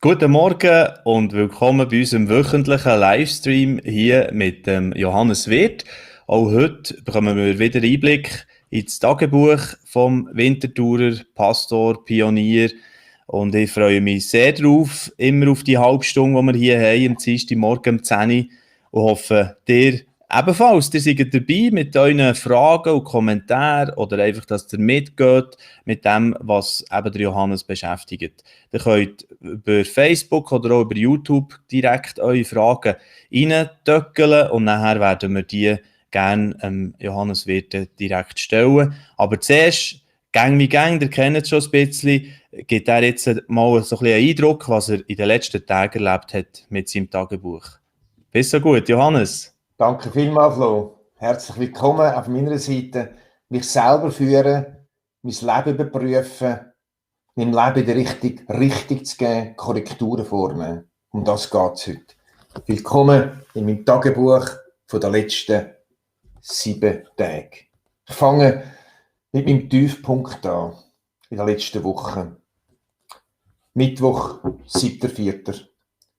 Guten Morgen und willkommen bei unserem wöchentlichen Livestream hier mit dem Johannes Wirth. Auch heute bekommen wir wieder Einblick ins Tagebuch vom Winterthurer Pastor, Pionier. Und ich freue mich sehr drauf, immer auf die halbe Stunde, die wir hier haben, am Dienstagmorgen um 10 Uhr. Und hoffe, ihr ebenfalls, ihr seid dabei mit euren Fragen und Kommentaren oder einfach, dass ihr mitgeht mit dem, was eben der Johannes beschäftigt. Ihr könnt über Facebook oder auch über YouTube direkt eure Fragen reintöckeln und nachher werden wir die gerne Johannes Wirth direkt stellen. Aber zuerst, Gang wie Gang, ihr kennt es schon ein bisschen, gibt er jetzt mal so ein bisschen einen Eindruck, was er in den letzten Tagen erlebt hat mit seinem Tagebuch. Bis so gut, Johannes. Danke vielmals, Flo. Herzlich willkommen auf meiner Seite. Mich selber führen, mein Leben überprüfen, meinem Leben die Richtung zu geben, Korrekturen vornehmen. Um das geht es heute. Willkommen in meinem Tagebuch von den letzten 7 Tagen. Ich fange mit meinem Tiefpunkt an in der letzten Woche. Mittwoch, 7.4.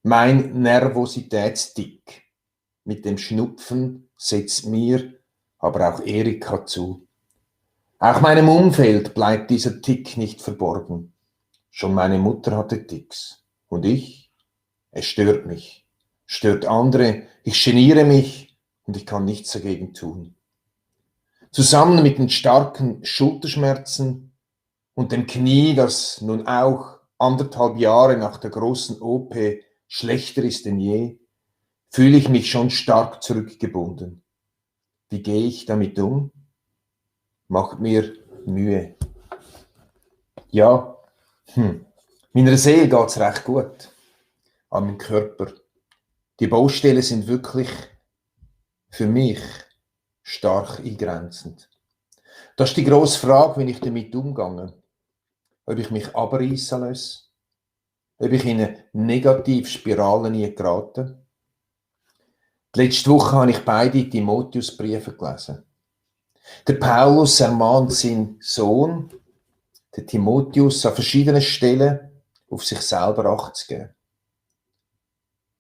Mein Nervositätstick mit dem Schnupfen setzt mir, aber auch Erika zu. Auch meinem Umfeld bleibt dieser Tick nicht verborgen. Schon meine Mutter hatte Ticks. Und ich? Es stört mich. Stört andere. Ich geniere mich und ich kann nichts dagegen tun. Zusammen mit den starken Schulterschmerzen und dem Knie, das nun auch 1,5 Jahre nach der großen OP schlechter ist denn je, fühle ich mich schon stark zurückgebunden. Wie gehe ich damit um? Macht mir Mühe. Ja, meiner Seele geht's recht gut. An meinem Körper. Die Baustellen sind wirklich für mich stark eingrenzend. Das ist die grosse Frage, wie ich damit umgehe. Ob ich mich abreißen lasse, ob ich in eine Negativspirale nie gerate. Letzte Woche habe ich beide Timotheusbriefe gelesen. Der Paulus ermahnt seinen Sohn, den Timotheus, an verschiedenen Stellen auf sich selber Acht zu geben.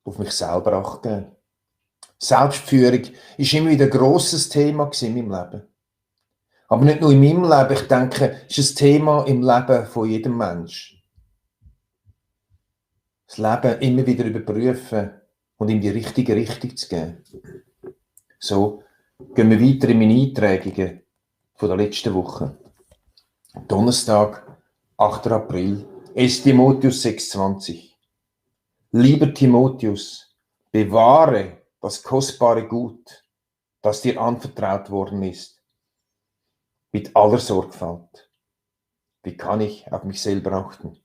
Auf mich selber Acht geben. Selbstführung ist immer wieder ein grosses Thema in meinem Leben. Aber nicht nur in meinem Leben, ich denke, es ist ein Thema im Leben von jedem Menschen. Das Leben immer wieder überprüfen und ihm die richtige Richtung zu geben. So gehen wir weiter in meine Einträgungen von der letzten Woche. Donnerstag, 8. April, 1. Timotheus 6,20. Lieber Timotheus, bewahre das kostbare Gut, das dir anvertraut worden ist, mit aller Sorgfalt. Wie kann ich auf mich selber achten?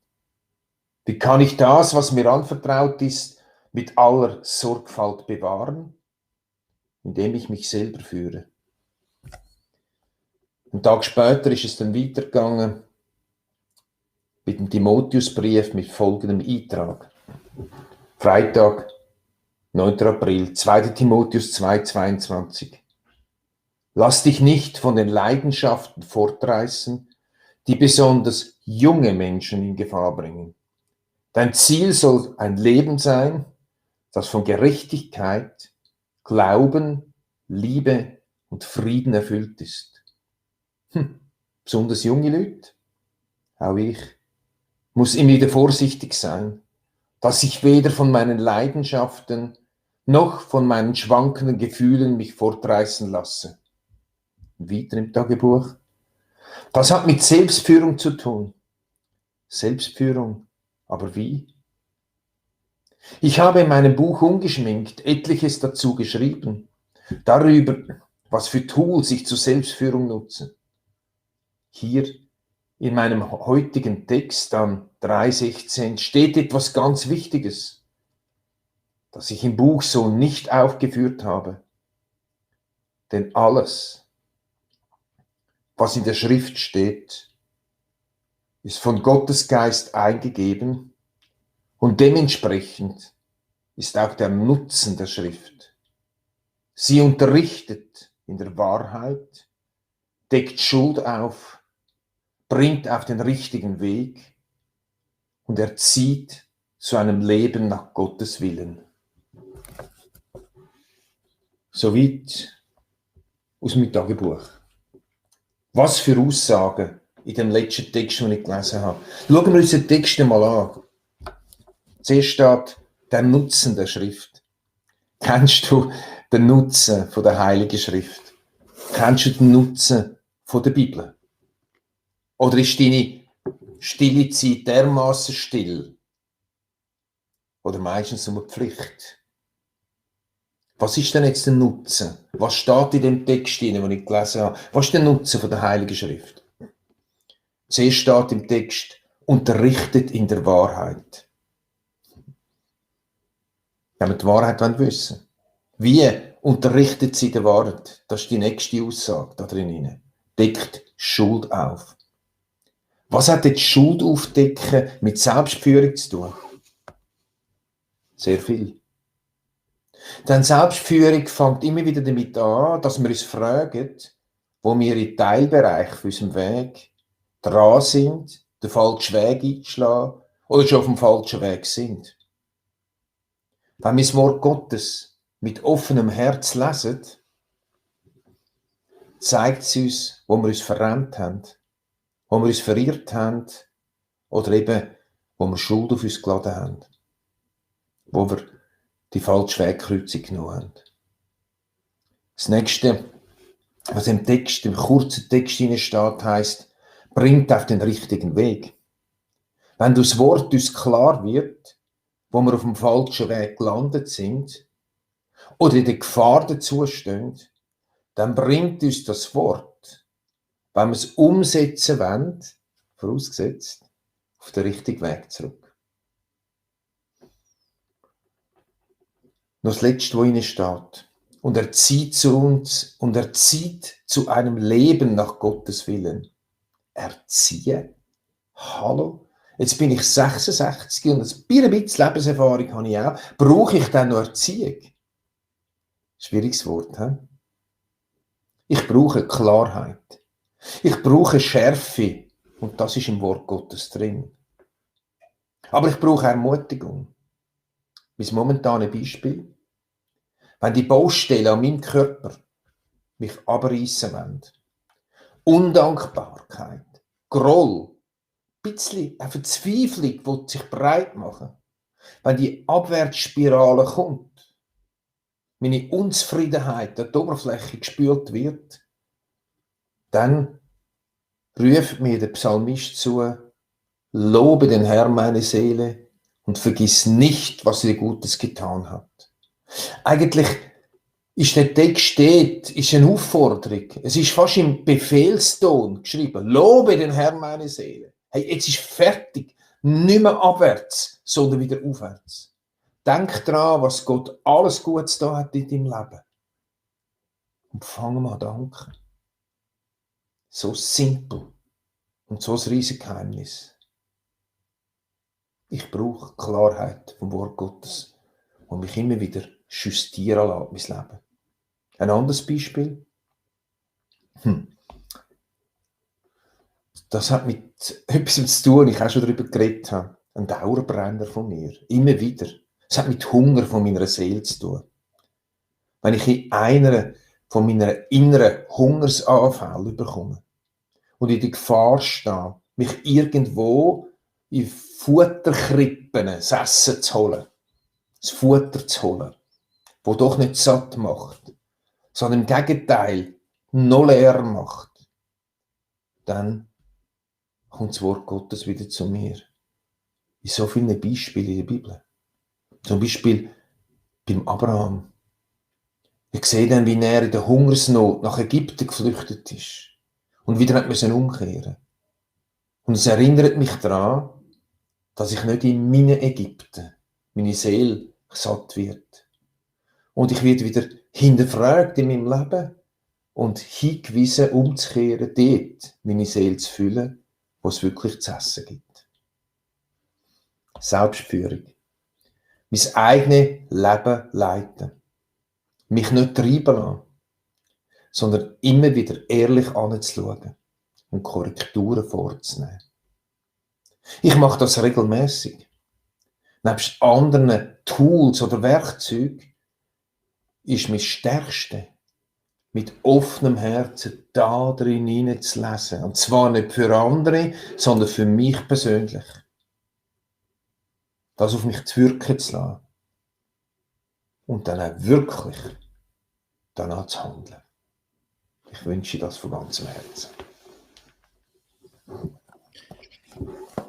Wie kann ich das, was mir anvertraut ist, mit aller Sorgfalt bewahren? Indem ich mich selber führe. Einen Tag später ist es dann weitergegangen mit dem Timotheusbrief mit folgendem Eintrag. Freitag, 9. April, 2. Timotheus 2,22. Lass dich nicht von den Leidenschaften fortreißen, die besonders junge Menschen in Gefahr bringen. Dein Ziel soll ein Leben sein, das von Gerechtigkeit, Glauben, Liebe und Frieden erfüllt ist. Besonders junge Leute, auch ich, muss immer wieder vorsichtig sein, dass ich weder von meinen Leidenschaften noch von meinen schwankenden Gefühlen mich fortreißen lasse. Weiter im Tagebuch. Das hat mit Selbstführung zu tun. Selbstführung, aber wie? Ich habe in meinem Buch Ungeschminkt etliches dazu geschrieben, darüber, was für Tools ich zur Selbstführung nutze. Hier in meinem heutigen Text an 3,16 steht etwas ganz Wichtiges, das ich im Buch so nicht aufgeführt habe. Denn alles, was in der Schrift steht, ist von Gottes Geist eingegeben und dementsprechend ist auch der Nutzen der Schrift. Sie unterrichtet in der Wahrheit, deckt Schuld auf, bringt auf den richtigen Weg und erzieht zu einem Leben nach Gottes Willen. Soweit aus meinem Tagebuch. Was für Aussagen in dem letzten Text, den ich gelesen habe. Schauen wir uns den Text einmal an. Zuerst steht der Nutzen der Schrift. Kennst du den Nutzen von der Heiligen Schrift? Kennst du den Nutzen von der Bibel? Oder ist deine stille Zeit dermaßen still? Oder meistens nur Pflicht? Was ist denn jetzt der Nutzen? Was steht in dem Text, den ich gelesen habe? Was ist der Nutzen von der Heiligen Schrift? Zuerst steht im Text, unterrichtet in der Wahrheit. Wenn wir die Wahrheit wissen wollen. Wie unterrichtet sie in der Wahrheit? Das ist die nächste Aussage da drin. Deckt Schuld auf. Was hat jetzt Schuld aufdecken mit Selbstführung zu tun? Sehr viel. Denn Selbstführung fängt immer wieder damit an, dass wir uns fragen, wo wir in Teilbereichen von unserem Weg dran sind, den falschen Weg einzuschlagen oder schon auf dem falschen Weg sind. Wenn wir das Wort Gottes mit offenem Herz lesen, zeigt es uns, wo wir uns verrennt haben, wo wir uns verirrt haben oder eben, wo wir Schuld auf uns geladen haben, wo wir die falsche Wegkreuzung genommen haben. Das nächste, was im Text, im kurzen Text steht, heisst, bringt auf den richtigen Weg. Wenn das Wort uns klar wird, wo wir auf dem falschen Weg gelandet sind oder in der Gefahr dazu stehen, dann bringt uns das Wort, wenn wir es umsetzen wollen, vorausgesetzt, auf den richtigen Weg zurück. Noch das Letzte, was ihnen steht. Und er zieht zu uns und er zieht zu einem Leben nach Gottes Willen. Erziehen? Hallo? Jetzt bin ich 66 und ein bisschen Lebenserfahrung habe ich auch. Brauche ich dann noch Erziehung? Schwieriges Wort, he? Ich brauche Klarheit. Ich brauche Schärfe. Und das ist im Wort Gottes drin. Aber ich brauche Ermutigung. Mein momentanes Beispiel. Wenn die Baustellen an meinem Körper mich abreißen wollen, Undankbarkeit, Groll, ein bisschen eine Verzweiflung, die sich breit machen, wenn die Abwärtsspirale kommt, meine Unzufriedenheit an die Oberfläche gespült wird, dann ruft mir der Psalmist zu, lobe den Herrn meine Seele und vergiss nicht, was er Gutes getan hat. Eigentlich ist der Text ist eine Aufforderung. Es ist fast im Befehlston geschrieben. Lobe den Herrn meine Seele. Hey, jetzt ist fertig. Nicht mehr abwärts, sondern wieder aufwärts. Denk daran, was Gott alles Gutes da hat in deinem Leben. Und fang mal an danken. So simpel und so ein riesiges Geheimnis. Ich brauche Klarheit vom Wort Gottes und mich immer wieder justieren lässt, mein Leben. Ein anderes Beispiel. Das hat mit etwas zu tun, ich auch schon darüber geredet habe. Ein Dauerbrenner von mir. Immer wieder. Es hat mit Hunger von meiner Seele zu tun. Wenn ich in einer von meiner inneren Hungersanfälle bekomme und in der Gefahr stehe, mich irgendwo in Futterkrippen das Essen zu holen, das Futter zu holen, das doch nicht satt macht, sondern im Gegenteil noch leer macht, dann kommt das Wort Gottes wieder zu mir. In so vielen Beispielen in der Bibel. Zum Beispiel beim Abraham. Ich sehe dann, wie er in der Hungersnot nach Ägypten geflüchtet ist und wieder hat müssen umkehren. Und es erinnert mich daran, dass ich nicht in meinen Ägypten, meine Seele satt wird. Und ich werde wieder hinterfragt in meinem Leben und hingewiesen, umzukehren, dort meine Seele zu füllen, wo es wirklich zu essen gibt. Selbstführung. Mein eigenes Leben leiten. Mich nicht treiben lassen, sondern immer wieder ehrlich anzuschauen und Korrekturen vorzunehmen. Ich mache das regelmäßig. nebst anderen Tools oder Werkzeugen, ist mein Stärkste, mit offenem Herzen da drin hineinzulesen. Und zwar nicht für andere, sondern für mich persönlich. Das auf mich zu wirken zu lassen. Und dann auch wirklich danach zu handeln. Ich wünsche das von ganzem Herzen.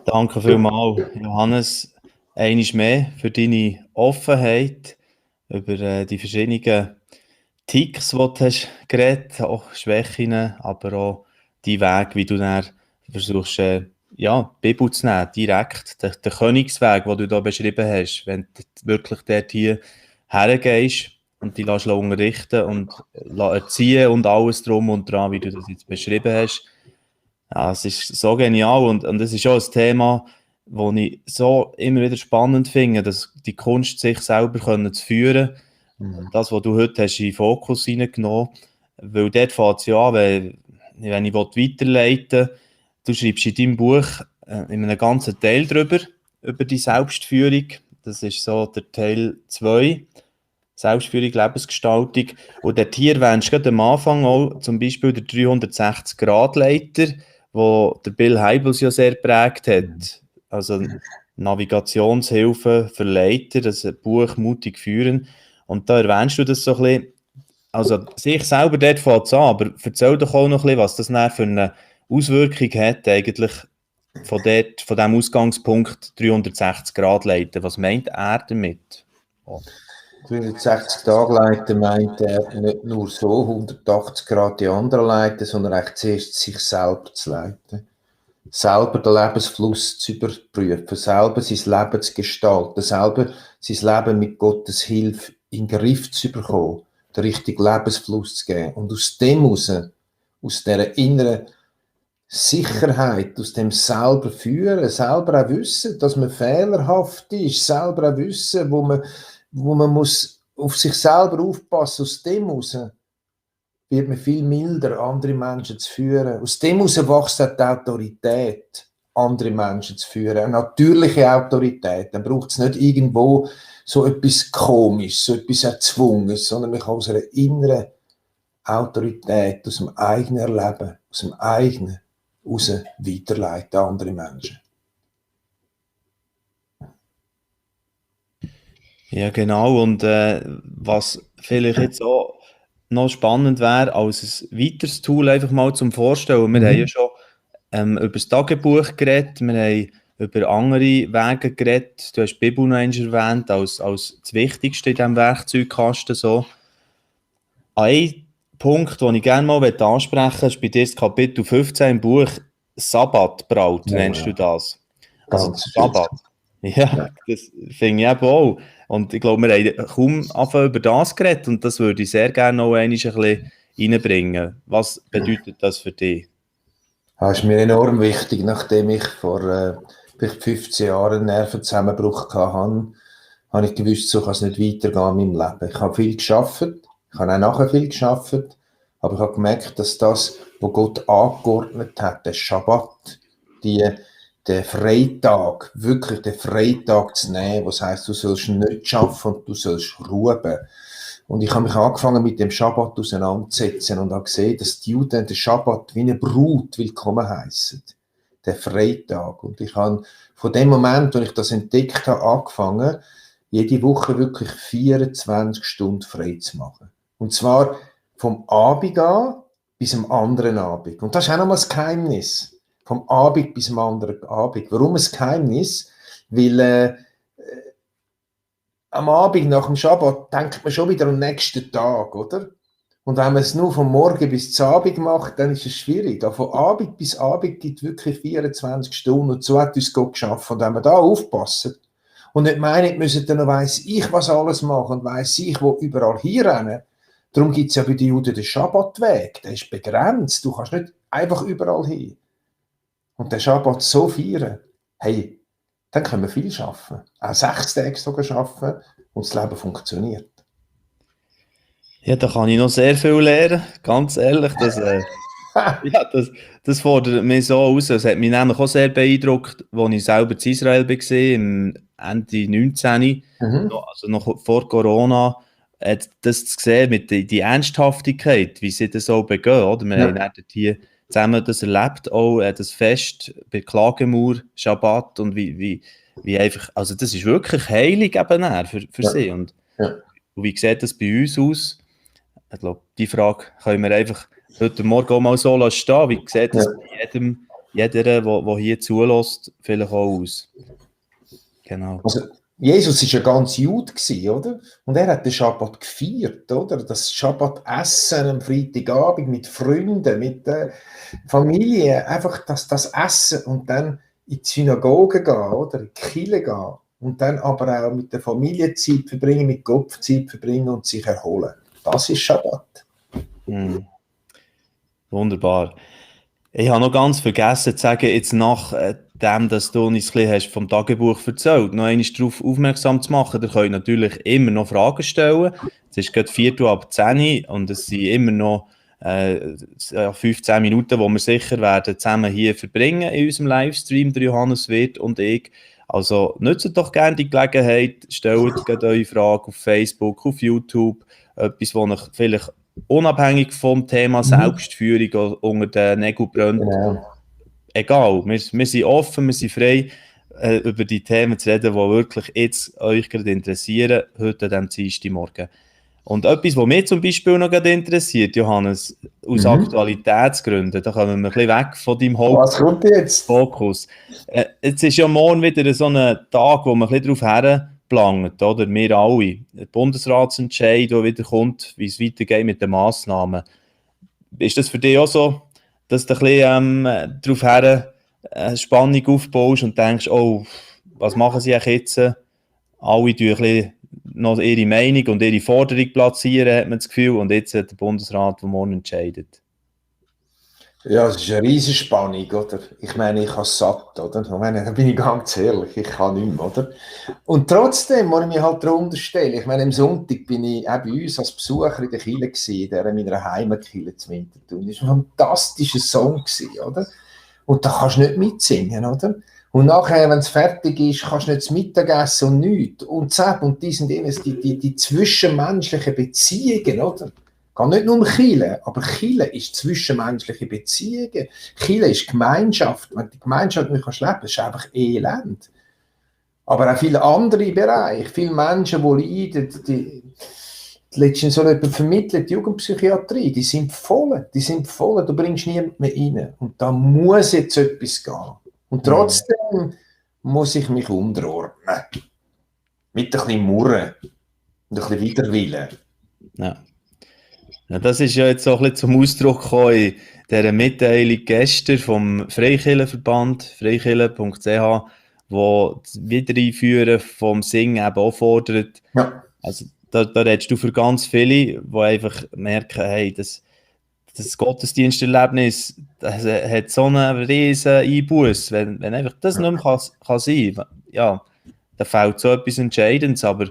Danke vielmals, Johannes, einmal mehr für deine Offenheit über die verschiedenen Ticks, die du hast geredet, auch Schwächen, aber auch die Weg, wie du dann versuchst, die Bibel zu nehmen, direkt, den Königsweg, den du da beschrieben hast, wenn du wirklich dort hier hergehst und dich unterrichten und erziehen und alles drum und dran, wie du das jetzt beschrieben hast. Ja, es ist so genial und es ist auch ein Thema, das ich so immer wieder spannend finde, dass die Kunst, sich selber zu führen, das, was du heute hast in den Fokus hineingenommen hast, weil dort fängt es ja an, wenn ich weiterleiten will, du schreibst in deinem Buch in einem ganzen Teil über die Selbstführung, das ist so der Teil 2, Selbstführung, Lebensgestaltung, und dort hier erwähnst du gerade am Anfang auch zum Beispiel der 360-Grad-Leiter, wo der Bill Hybels ja sehr geprägt hat. Also Navigationshilfe für Leiter, das Buch «Mutig führen». Und da erwähnst du das so ein bisschen, also sich selber dort fängt es an, aber erzähl doch auch noch ein bisschen, was das dann für eine Auswirkung hat, eigentlich von diesem Ausgangspunkt 360 Grad leiten. Was meint er damit? 360 Tage leiten meint er nicht nur so 180 Grad die anderen leiten, sondern eigentlich zuerst sich selber zu leiten. Selber den Lebensfluss zu überprüfen, selber sein Leben zu gestalten, selber sein Leben mit Gottes Hilfe in den Griff zu bekommen, den richtigen Lebensfluss zu geben. Und aus dem heraus, aus dieser inneren Sicherheit, aus dem selber führen, selber auch wissen, dass man fehlerhaft ist, selber auch wissen, wo man muss auf sich selber aufpassen, aus dem heraus wird man viel milder, andere Menschen zu führen. Aus dem heraus wächst auch die Autorität, andere Menschen zu führen. Eine natürliche Autorität. Dann braucht es nicht irgendwo so etwas Komisches, so etwas Erzwungenes, sondern man kann aus einer inneren Autorität, aus dem eigenen Erleben, aus dem eigenen heraus weiterleiten an andere Menschen. Ja, genau. Und was vielleicht jetzt auch noch spannend wäre, als ein weiteres Tool einfach mal zum Vorstellen. Wir haben ja schon über das Tagebuch geredet, wir haben über andere Wege geredet. Du hast die Bibel noch einmal erwähnt, als das Wichtigste in diesem Werkzeugkasten. So. Ein Punkt, den ich gerne mal ansprechen möchte, ist bei dir das Kapitel 15 im Buch Sabbatbraut, nennst du das? Also Sabbat. Ja, das finde ich eben auch. Und ich glaube, wir haben kaum angefangen über das geredet und das würde ich sehr gerne noch ein bisschen reinbringen. Was bedeutet das für dich? Das ist mir enorm wichtig, nachdem ich vor vielleicht 15 Jahren einen Nervenzusammenbruch hatte, habe ich gewusst, so kann es nicht weitergehen in meinem Leben. Ich habe viel gearbeitet, ich habe auch nachher viel gearbeitet, aber ich habe gemerkt, dass das, was Gott angeordnet hat, der Schabbat, der Freitag, wirklich den Freitag zu nehmen, was heisst, du sollst nicht arbeiten und du sollst ruhen. Und ich habe mich angefangen mit dem Schabbat auseinanderzusetzen und habe gesehen, dass die Juden den Schabbat wie eine Brut willkommen heissen. Der Freitag. Und ich habe von dem Moment, wo ich das entdeckt habe, angefangen, jede Woche wirklich 24 Stunden frei zu machen. Und zwar vom Abend an bis am anderen Abend. Und das ist auch nochmal das Geheimnis. Vom Abend bis am anderen Abend. Warum ein Geheimnis? Weil am Abend nach dem Schabbat denkt man schon wieder am nächsten Tag, oder? Und wenn man es nur vom Morgen bis zum Abend macht, dann ist es schwierig. Aber von Abend bis Abend gibt es wirklich 24 Stunden und so hat uns Gott geschaffen. Und wenn wir da aufpassen und nicht meinen, wir müssen dann noch weiss ich was alles machen und weiss ich, wo überall hinrennen. Darum gibt es ja bei den Juden den Schabbatweg. Der ist begrenzt. Du kannst nicht einfach überall hin. Und den Schabbat so feiern, hey, dann können wir viel schaffen. Auch 6 Tage sogar schaffen und das Leben funktioniert. Ja, da kann ich noch sehr viel lernen, ganz ehrlich. Das fordert mich so aus. Es hat mich nämlich auch sehr beeindruckt, als ich selber in Israel war, im Ende 19, Mhm. also noch vor Corona, das zu sehen mit die Ernsthaftigkeit, wie sie das auch begehen, oder? Wir haben Ja. dann hier zusammen das erlebt, auch das Fest bei Klagemauer, Schabbat und wie einfach, also das ist wirklich heilig eben dann für Ja. sie. Und Ja. wie sieht das bei uns aus? Ich glaube, die Frage können wir einfach heute Morgen auch mal so stehen. Wie sieht das Ja. bei jeder, der hier zulässt, vielleicht auch aus? Genau. Also, Jesus war ja ganz Jude gewesen, oder? Und er hat den Schabbat gefeiert, oder? Das Schabbat-Essen am Freitagabend mit Freunden, mit der Familie, einfach das Essen und dann in die Synagoge gehen, oder? In die Kirche gehen. Und dann aber auch mit der Familie Zeit verbringen, mit Gott Zeit verbringen und sich erholen. Das ist Schabbat. Wunderbar. Ich habe noch ganz vergessen zu sagen, jetzt nach dem, dass du uns ein bisschen hast vom Tagebuch erzählt, noch einmal darauf aufmerksam zu machen. Ihr könnt natürlich immer noch Fragen stellen. Es ist gerade 10:04 und es sind immer noch 15 Minuten, die wir sicher werden zusammen hier verbringen in unserem Livestream, der Johannes Wirth und ich. Also nutzt doch gerne die Gelegenheit, stellt gerade eure Frage auf Facebook, auf YouTube, etwas, was euch vielleicht unabhängig vom Thema Selbstführung unter den Nägeln brennt. Genau. Egal, wir sind offen, wir sind frei, über die Themen zu reden, die wirklich jetzt euch gerade interessieren, heute an diesem Dienstagmorgen. Und etwas, was mich zum Beispiel noch gerade interessiert, Johannes, aus Aktualitätsgründen, da kommen wir ein bisschen weg von deinem Was kommt jetzt? Hauptfokus. Jetzt ist ja morgen wieder so ein Tag, wo man ein bisschen darauf herplant, oder? Wir alle. Der Bundesratsentscheid, der wieder kommt, wie es weitergeht mit den Massnahmen. Ist das für dich auch so, dass du ein bisschen darauf her Spannung aufbaust und denkst, oh, was machen sie eigentlich jetzt? Alle tun ein bisschen noch ihre Meinung und ihre Forderung platzieren, hat man das Gefühl, und jetzt hat der Bundesrat, der morgen entscheidet. Ja, es ist eine riesige Spannung, oder? Ich meine, ich habe es satt, oder? Ich meine, da bin ich ganz ehrlich, ich kann nicht mehr, oder? Und trotzdem muss ich mich halt darunter stellen. Ich meine, am Sonntag bin ich auch bei uns als Besucher in der Kirche gewesen, in meiner Heimatkirche zu Winterthur. Das war ein fantastischer Song gewesen, oder? Und da kannst du nicht mitsingen, oder? Und nachher, wenn es fertig ist, kannst du nicht zu Mittag essen und nichts. Und Zeb und dies und jenes, die zwischenmenschlichen Beziehungen, oder? Geht nicht nur um Kirche, aber Kirche ist zwischenmenschliche Beziehungen. Kirche ist Gemeinschaft. Wenn du die Gemeinschaft nicht leben kannst, ist es einfach Elend. Aber auch viele andere Bereiche, viele Menschen, die leiden, letztens so jemand vermittelt, die Jugendpsychiatrie, die sind voll, du bringst niemanden mehr rein. Und da muss jetzt etwas gehen. Und trotzdem muss ich mich unterordnen. Mit ein bisschen Murren und ein bisschen Widerwillen. Ja. Ja, das ist ja jetzt so ein bisschen zum Ausdruck gekommen in dieser Mitteilung gestern vom Freikirchenverband, freikirche.ch, wo das Wiedereinführen vom Singen eben auch fordert. Ja. Also da redest du für ganz viele, die einfach merken, hey, das Gottesdiensterlebnis, das hat so einen riesen Einbuß, wenn einfach das nicht mehr kann sein kann. Ja, da fehlt so etwas Entscheidendes, aber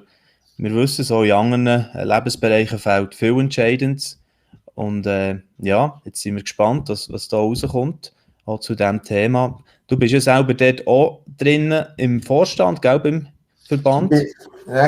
wir wissen, so in anderen Lebensbereichen fehlt viel Entscheidendes. Und ja, jetzt sind wir gespannt, was da rauskommt, auch zu diesem Thema. Du bist ja selber dort auch drinnen im Vorstand, gell, beim Verband? Ich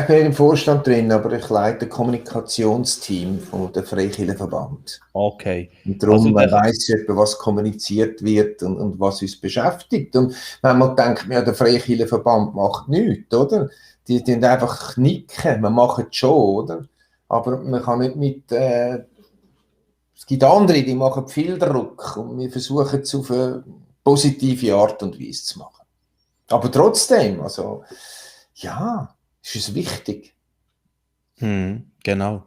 bin nicht im Vorstand drin, aber ich leite das Kommunikationsteam von der Freikirchenverband. Okay. Und darum weiss ich etwa, was kommuniziert wird und was uns beschäftigt. Und wenn man denkt, ja, der Freikirchenverband macht nichts, oder? Die einfach nicken, man macht es schon, oder? Aber man kann nicht mit... es gibt andere, die machen viel Druck und wir versuchen es auf eine positive Art und Weise zu machen. Aber trotzdem, also, ja, ist es wichtig. Genau.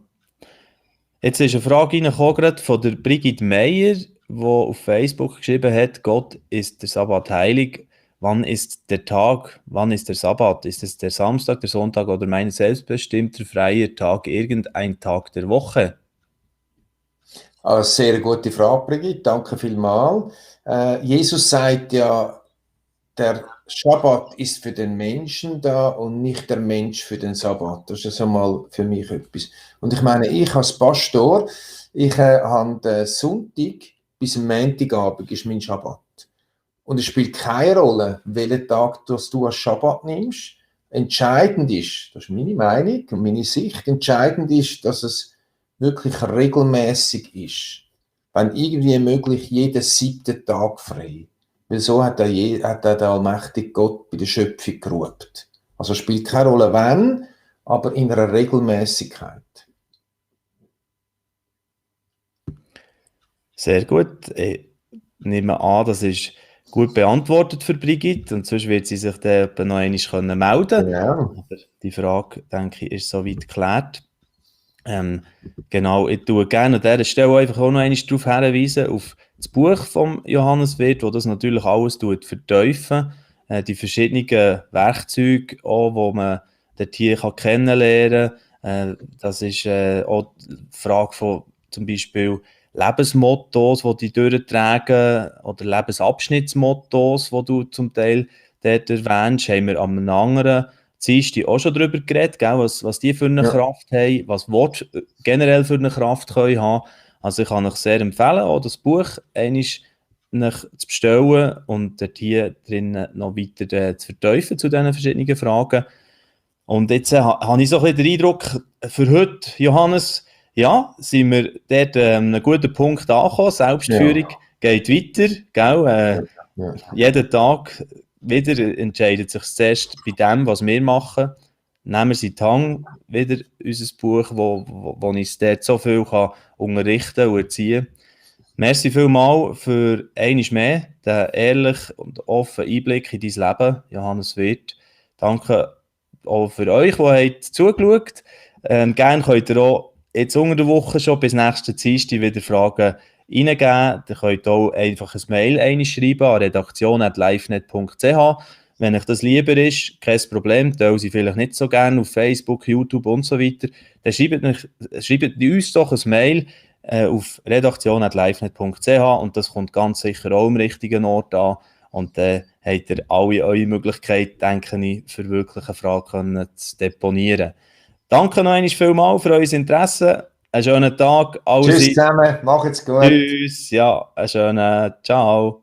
Jetzt ist eine Frage reingekommen, gerade von der Brigitte Meyer, die auf Facebook geschrieben hat, Gott ist der Sabbat heilig. Wann ist der Tag? Wann ist der Sabbat? Ist es der Samstag, der Sonntag oder mein selbstbestimmter freier Tag, irgendein Tag der Woche? Eine sehr gute Frage, Brigitte. Danke vielmals. Jesus sagt ja, der Sabbat ist für den Menschen da und nicht der Mensch für den Sabbat. Das ist einmal für mich etwas. Und ich meine, ich als Pastor, ich habe den Sonntag bis am Montagabend ist mein Sabbat. Und es spielt keine Rolle, welchen Tag du als Schabbat nimmst. Entscheidend ist, das ist meine Meinung und meine Sicht, entscheidend ist, dass es wirklich regelmäßig ist. Wenn irgendwie möglich, jeden 7. Tag frei. Weil so hat der allmächtige Gott bei der Schöpfung geruht. Also spielt keine Rolle, wann, aber in einer Regelmäßigkeit. Sehr gut. Ich nehme an, das ist gut beantwortet für Brigitte und sonst wird sie sich dann noch einmal melden können. Genau. Aber die Frage, denke ich, ist soweit geklärt. Genau, ich tue gerne an dieser Stelle einfach auch noch einmal darauf hinweisen, auf das Buch von Johannes Wirth, wo das natürlich alles vertiefen, die verschiedenen Werkzeuge auch, die man dort hier kennenlernen kann. Das ist auch die Frage von zum Beispiel Lebensmottos, die die durchtragen, oder Lebensabschnittsmottos, die du zum Teil dort erwähnst, haben wir an einem anderen Dienstag auch schon darüber geredet, gell, was die für eine Kraft haben, was Worte generell für eine Kraft können haben. Also ich kann euch sehr empfehlen, auch das Buch einmal zu bestellen und dort hier drin noch weiter zu vertiefen zu diesen verschiedenen Fragen. Und jetzt habe ich so ein bisschen den Eindruck, für heute, Johannes, ja, sind wir dort an einem guten Punkt angekommen. Selbstführung geht weiter, gell? Jeden Tag wieder entscheidet sich zuerst bei dem, was wir machen. Nehmen wir sie die Hand, wieder unser Buch, wo uns dort so viel kann unterrichten und erziehen. Merci vielmals für einmal mehr den ehrlichen und offenen Einblick in dein Leben, Johannes Wirth. Danke auch für euch, die habt zugeschaut. Gerne könnt ihr auch jetzt unter der Woche schon bis nächsten Dienstag wieder Fragen reingeben. Ihr könnt auch einfach ein Mail schreiben an redaktion@livenet.ch. Wenn euch das lieber ist, kein Problem, teilen Sie vielleicht nicht so gerne auf Facebook, YouTube und so weiter, dann schreibt uns doch ein Mail auf redaktion@livenet.ch und das kommt ganz sicher auch am richtigen Ort an. Und dann habt ihr alle eure Möglichkeit, denke ich, für wirkliche Fragen zu deponieren. Danke noch einmal vielmals für euer Interesse. Einen schönen Tag. Tschüss zusammen, macht's gut. Tschüss, ja, einen schönen Ciao.